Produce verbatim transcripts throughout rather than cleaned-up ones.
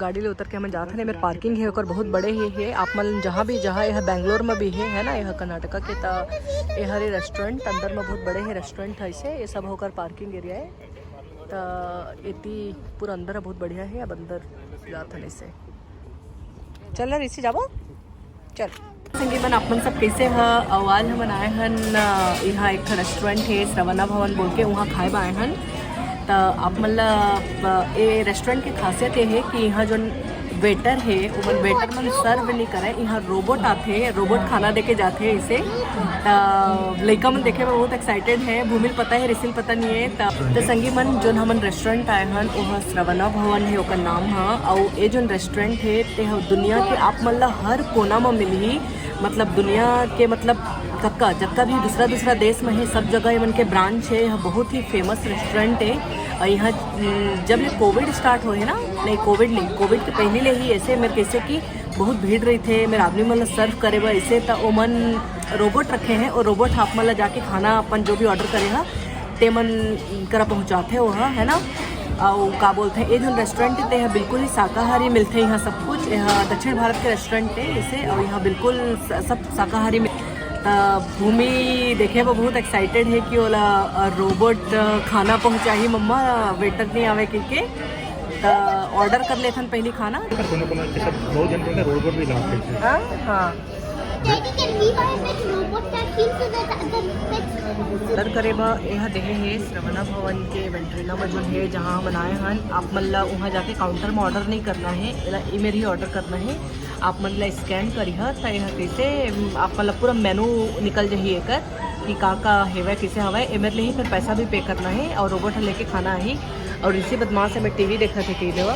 गाड़ी ले उतर के हमन जात हन। एमेर पार्किंग हे, ओकर बहुत बड़े हे, हे। आप मन जहाँ भी, जहाँ, यह बैंगलोर में भी हे, है ना, यह कर्नाटका के, त एहर ये रेस्टोरेंट अंदर में बहुत बड़े हे रेस्टोरेंट है, इसे ये सब होकर पार्किंग एरिया है। त एती पूरा अंदर बहुत बढ़िया है। अब अंदर जात हन इसे। चल ना ऋषि, जाबो, चल। संगी मन, आप मन सब कैसे ह? अउ आज हमन आए हन, अ, यहाँ एक ठो रेस्टोरेंट हे श्रवणा भवन बोल के, वहाँ खाए बर आए हन। त आप मन ला, अ, ए रेस्टोरेंट के खासियत ये हे कि यहाँ जोन वेटर हे, ओमन वेटर मन सर्व नहीं करे, यहाँ रोबोट आथे, रोबोट खाना देके जाथे इसे। त लइका मन देखे में बहुत एक्साइटेड है, भूमि ल पता है, ऋषि ल पता नहीं है। त, त संगी मन, जोन हमन रेस्टोरेंट आए हन, ओह श्रवणा भवन हे ओकर नाम ह। अउ ए जोन रेस्टोरेंट हे, ते ह दुनिया के आप मन ला हर कोना म मिलही, मतलब दुनिया के, मतलब कक्का जक्का भी दूसरा दूसरा देश में हे, सब जगह एमन के ब्रांच हे। यह बहुत ही फेमस रेस्टोरेंट हे। और यहाँ, हम्म, जब ले कोविड स्टार्ट होए हे ना, नहीं, कोविड नहीं, कोविड के पहले ले ही ऐसे मेरे कैसे कि बहुत भीड़ रहिथे, मेरे आदमी मन ला सर्व करे बर ऐसे, त ओमन रोबोट रखे हैं और रोबोट आप मन ला जाके खाना अपन जो भी ऑर्डर करे हा, ते मन करा पहुँचाथे ओहा, है ना। अउ का बोलथे, ए जोन रेस्टोरेंट हे, ते ह बिल्कुल ही शाकाहारी मिलथे यहाँ सब कुछ। यह दक्षिण भारत के रेस्टोरेंट हे इसे, और यहाँ बिल्कुल स-, सब शाकाहारी मिल-, त भूमि देखे बर बहुत एक्साइटेड है कि ओला, अ, रोबोट, अ, खाना पहुँचाही मम्मा, वेटर नहीं आवे कहिके। त ऑर्डर कर लेथन पहली खाना। कोनो कोनो जैसे बहुत जन के रोबोट भी लाते हैं। हाँ, हाँ। Daddy, can we buy a pet robot vacuum so that other pets order करे बर एह देहे हे श्रवणा भवन के वेंट्रेला में जो है, जहाँ हमन आए हन। आप मन ला वहाँ जाके काउंटर में ऑर्डर नहीं करना है, एला एमेर ही ऑर्डर करना है। आप मन ला स्कैन करिहा, त एह कैसे, उम, आप मन ला पूरा मेनू निकल जाही एकर कि का का हेवय, कैसे हवय। एमेर ले ही फिर पैसा भी पे करना है और रोबोट ह लेके खाना आही। और इसी बदमाश में टीवी देखत हे, कही देवा,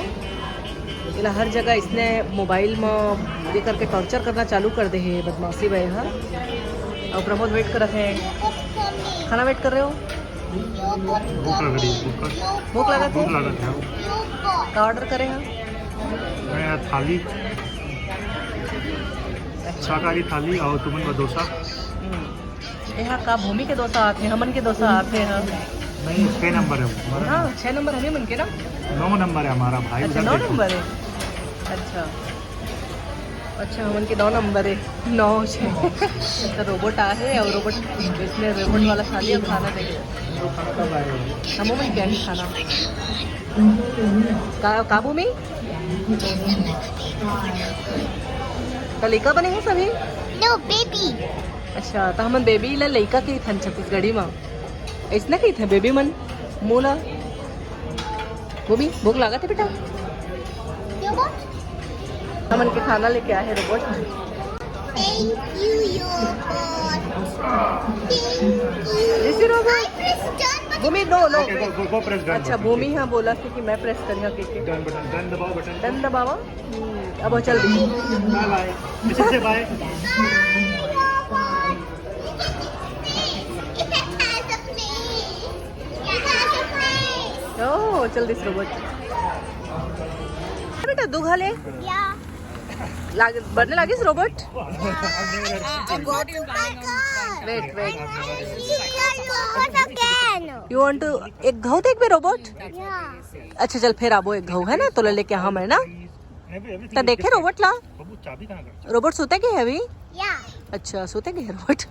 एला हर जगह इसने मोबाइल में ये करके टॉर्चर करना चालू कर दे है बदमाशी भाई। हाँ, और प्रमोद वेट करत है, खाना वेट कर रहे हो? भूख लग रही है, भूख। भूख लगा था? भूख लगा था। का ऑर्डर करे हैं? मैं यहाँ थाली, शाकाहारी थाली और तुमन का डोसा। हम्म। यहाँ का भूमि के डोसा आते हैं, हमन के डोसा आते हैं। नहीं, छः नंबर है वो हमारा। हाँ, छः नंबर हमें मन के ना। नौ नंबर है हमारा भाई, अच्छा, उधर नौ देखो। नंबर है। अच्छा, अच्छा, हमन के नौ नंबर है, नौ छः। तो रोबोट आ है और रोबोट, इसने रोबोट वाला थाली अब खाना देखे। हम मन क्या है खाना? का, का भूमि? तो लइका बने हैं सभी? No, baby। अच्छा, तो हमन बेबी ला लइका कहिथन छत्तीसगढ़ी मा। अइसने कहिथे बेबी मन, मुँह ला। भूमि, भूख लागत है बेटा? क्यों बोल? हमन के खाना लेके आए हैं robot. Thank you, robot। Thank you। This is robot। I press done, but भूमि, no, no। Okay, go, go, go press done अच्छा, button। भूमि हाँ बोला कि, कि मैं प्रेस करिहा के, के। Done button, done दबाओ button। Done दबावा। हम्म, अब चल दी। Bye bye। This is say bye। Bye, robot। It has a face। It has a face। ओ, चल दिस रोबोट। बेटा, दू घाले? या। लाग, बनने लागिस robot? Wait, wait. You want to एक घाव देख बे रोबोट? या। अच्छा, चल, फिर आबो एक घाव, है ना, तोला लेके हम, है ना? त देखे रोबोट ला? रोबोट सुते के है अभी? या। अच्छा, सुते के है रोबोट।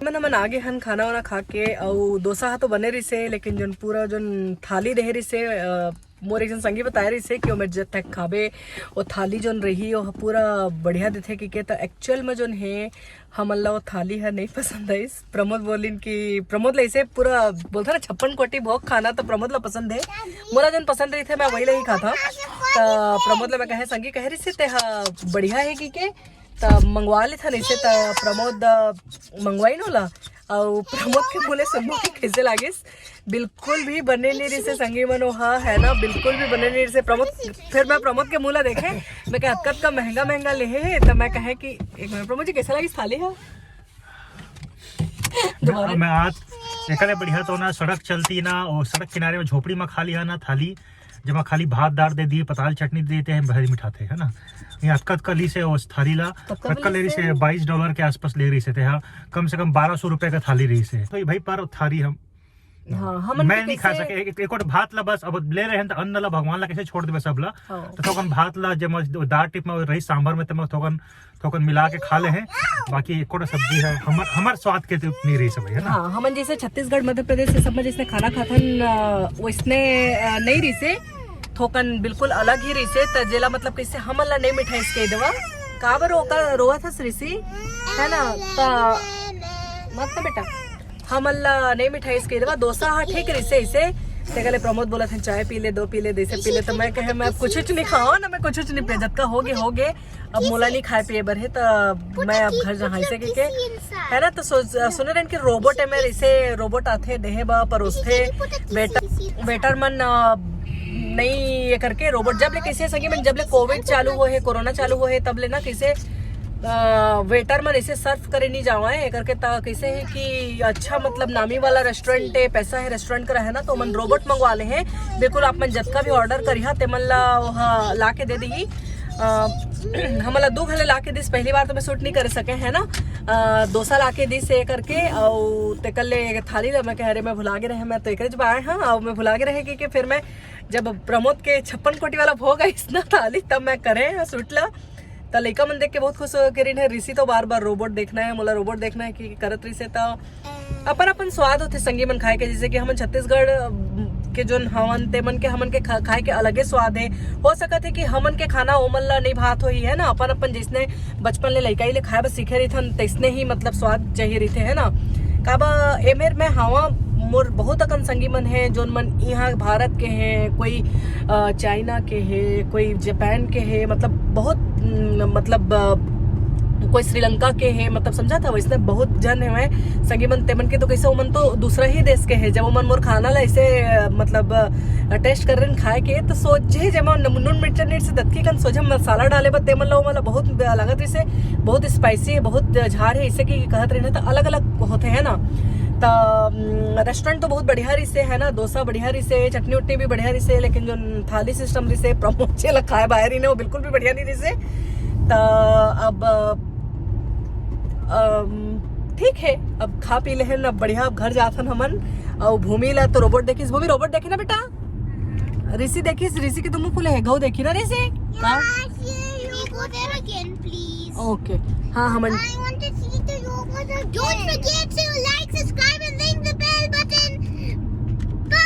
मन, हमन आगे हन खाना वाना खा के, अउ डोसा हा तो बने रहिसे, लेकिन जोन पूरा जोन थाली देहे रहिसे, अ, मोर एक जन संगी बताए रहिसे कि ओमे जब तक खाबे, ओ थाली जोन रही, ओ पूरा बढ़िया देथे कि के। त एक्चुअल में जोन हे, हमन ला वो थाली ह नहीं पसंद आइस। प्रमोद बोलिन कि प्रमोद ला इसे पूरा बोलथे ना, छप्पन कोटी भोग खाना, तो प्रमोद ला पसंद है। मोला जन पसंद रही थे, मैं वही ला ही खाता। त प्रमोद ला मैं कहे, संगी कहे रही से, "ते हा बढ़िया है कि के?" त मंगवा लेथन इसे। त प्रमोद, अ, मंगवाई नोला, अउ प्रमोद के बोले सुनबो कि कैसे लागिस। बिल्कुल भी बने नहीं रहिसे संगी मन, ओहा, है ना, बिल्कुल भी बने नहीं रहिसे। प्रमोद, फिर मैं प्रमोद के मुँह ला देखे, मैं कहे, "अतका, अतका महंगा, महंगा लेहे हे," त मैं कहे कि, एक मिनट, प्रमोद जी, कैसा लागिस थाली हा? दोबारा। मैं आज एकरे बढ़िया तो ना सड़क चलती ना, और सड़क किनारे में झोपड़ी में खा लिया ना थाली, जेमा खाली भात दार दे दिए, पताल चटनी दे देते हैं, भरी मिठाते, है ना। ये अतका, अतका ली से उस थाली ला, अतका ले रही से, बाईस डॉलर के आसपास ले रही से, ते हाँ, कम से कम बारह सौ रुपए का थाली रही से। तो ये भाई पर थाली हम हाँ, हमन मैं के नहीं खा कैसे- सके। एक, एक और भात ला बस, अब ले रहे हैं तो अन्न ला भगवान ला कैसे छोड़ देबे सब ला। हाँ। तो थोकन भात ला जब दाल टिप में रही, सांभर में, तो मैं थोकन थोकन मिला के खा ले हैं। बाकी एक और सब्जी है, हमर हमर स्वाद के तो नहीं रही सब, है ना? हाँ, हमन जैसे छत्तीसगढ़, मध्य प्रदेश से सब में जैसे खाना खाथन, अ, वैसने अ, नहीं रहिसे। थोकन बिल्कुल अलग ही रहिसे, त जेला मतलब कैसे हमन ला नहीं मिठाइस कह देवा। काबर ओकर रोवत हस ऋषि, है ना? त मत ना बेटा, हमन ला नहीं मिठाइस कह देवा। डोसा हाँ ठीक रहिसे इसे। तेकर ले प्रमोद बोलत हे, "चाय पी ले, दो पी ले, जैसे पी ले।" तो मैं कहे, "मैं अब कुछ नहीं खाओ ना, मैं कुछ नहीं पिए, जतका होगे होगे, अब मोला नहीं खाए पिए बर है, तो मैं अब घर जाहाँ," ऐसे कह के, है ना? तो सोच, सुने रहन कि रोबोट है, मैं इसे रोबोट आथे देहे बा, परोसथे, वेटर वेटर मन अ, नहीं ये करके रोबोट। जब ले कैसे संगी मन, जब ले कोविड चालू हुआ है, कोरोना चालू हुआ है, तब ले ना कैसे वेटर मन ऐसे सर्व करे नहीं जावा है करके। त कैसे है कि अच्छा, मतलब नामी वाला रेस्टोरेंट है, पैसा है रेस्टोरेंट करा है ना, तो मन रोबोट मंगवा ले हैं। बिल्कुल आप मन जतका भी ऑर्डर करिहा ते मन ला वहाँ ला के दे दी। हमन ला दू घले ला के दिस, पहली बार तो मैं शूट नहीं कर सके है ना। अ, डोसा ला के दिस ये करके, और तेकर ले एक थाली ला, मैं कह, "अरे मैं भुला के रहे, मैं तो एकरे जब आए हाँ, और मैं भुला के रहे," कि, कि फिर मैं जब प्रमोद के छप्पन कोटी वाला भोग आइस ना थाली, तब मैं करे हाँ शूट ला। त लइका मन देख के बहुत खुश हो के रहिन है। ऋषि तो बार बार रोबोट देखना है, मोला रोबोट देखना है कि करत रहिसे। त अपन अपन स्वाद होथे संगी मन खाए के, जैसे कि हमन छत्तीसगढ़ अम, के जोन हवन ते मन के, हमन के खा, खाए के अलगे स्वाद है। हो सकत है कि हमन के खाना ओमन ला नहीं भात होही, है ना? अपन अपन जैसने बचपन ले लइका ही ले खाए बर सीखे रहिथन, तैसने ही मतलब स्वाद चाहिए रहिथे, है ना? काबर एमेर मैं हवा, मोर बहुत अकन संगी मन है, जोन मन यहाँ भारत के हैं, कोई अ, चाइना के है, कोई जापान के है, मतलब बहुत न, मतलब अ, कोई श्रीलंका के है, मतलब समझा था, वैसने बहुत जन है संगी मन। ते मन के तो कैसे, ओमन तो दूसरा ही देश के है। जब ओमन मोर खाना ला ऐसे अ, मतलब टेस्ट कर रहे हैं खाए के, तो सोझे जब नून मिर्चा नहीं से दतकी कन सोझे मसाला डाले बर, ते मन ला ओमन ला बहुत लागत रहिसे, बहुत स्पाइसी है, बहुत झार है, इसे कि कहत रहे ना, तो अलग अलग होते हैं ना। तो रेस्टोरेंट तो बहुत बढ़िया रहिसे, है ना? डोसा बढ़िया रहिसे, चटनी उटनी भी बढ़िया रहिसे, लेकिन जो थाली सिस्टम रहिसे, प्रमोद जी ला खाए बाहर ही ने, वो बिल्कुल भी बढ़िया नहीं रहिसे। तो अब अम, ठीक है, अब खा पी लेहन, अब बढ़िया, अब घर जाथन हमन। और भूमि ला तो रोबोट देखिस, भूमि रोबोट देखे ना बेटा, ऋषि देखिस, ऋषि के तो मुंह खुले है, गौ देखी ना ऋषि? हाँ? Can you go there again, please? ओके, हाँ हमन I want to see the robots again. Don't forget to like, subscribe, and ring the bell button. Bye.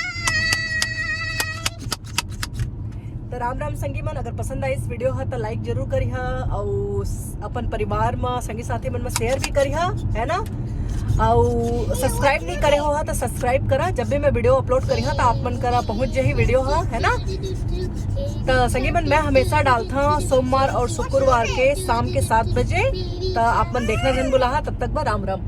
तो राम राम संगी मन, अगर पसंद आइस वीडियो हा तो लाइक जरूर करिहा, और अपन परिवार में, संगी साथी मन में शेयर भी करिहा, है ना? और सब्सक्राइब नहीं करे हो हा तो सब्सक्राइब करा, जब भी मैं वीडियो अपलोड करिहा तो आप मन करा पहुंच जाही वीडियो हा, है ना? तो संगी मन, मैं हमेशा डालता सोमवार और शुक्रवार के शाम के सात बजे, तो आप मन देखना जन भुलाहा। तब तक बा राम राम।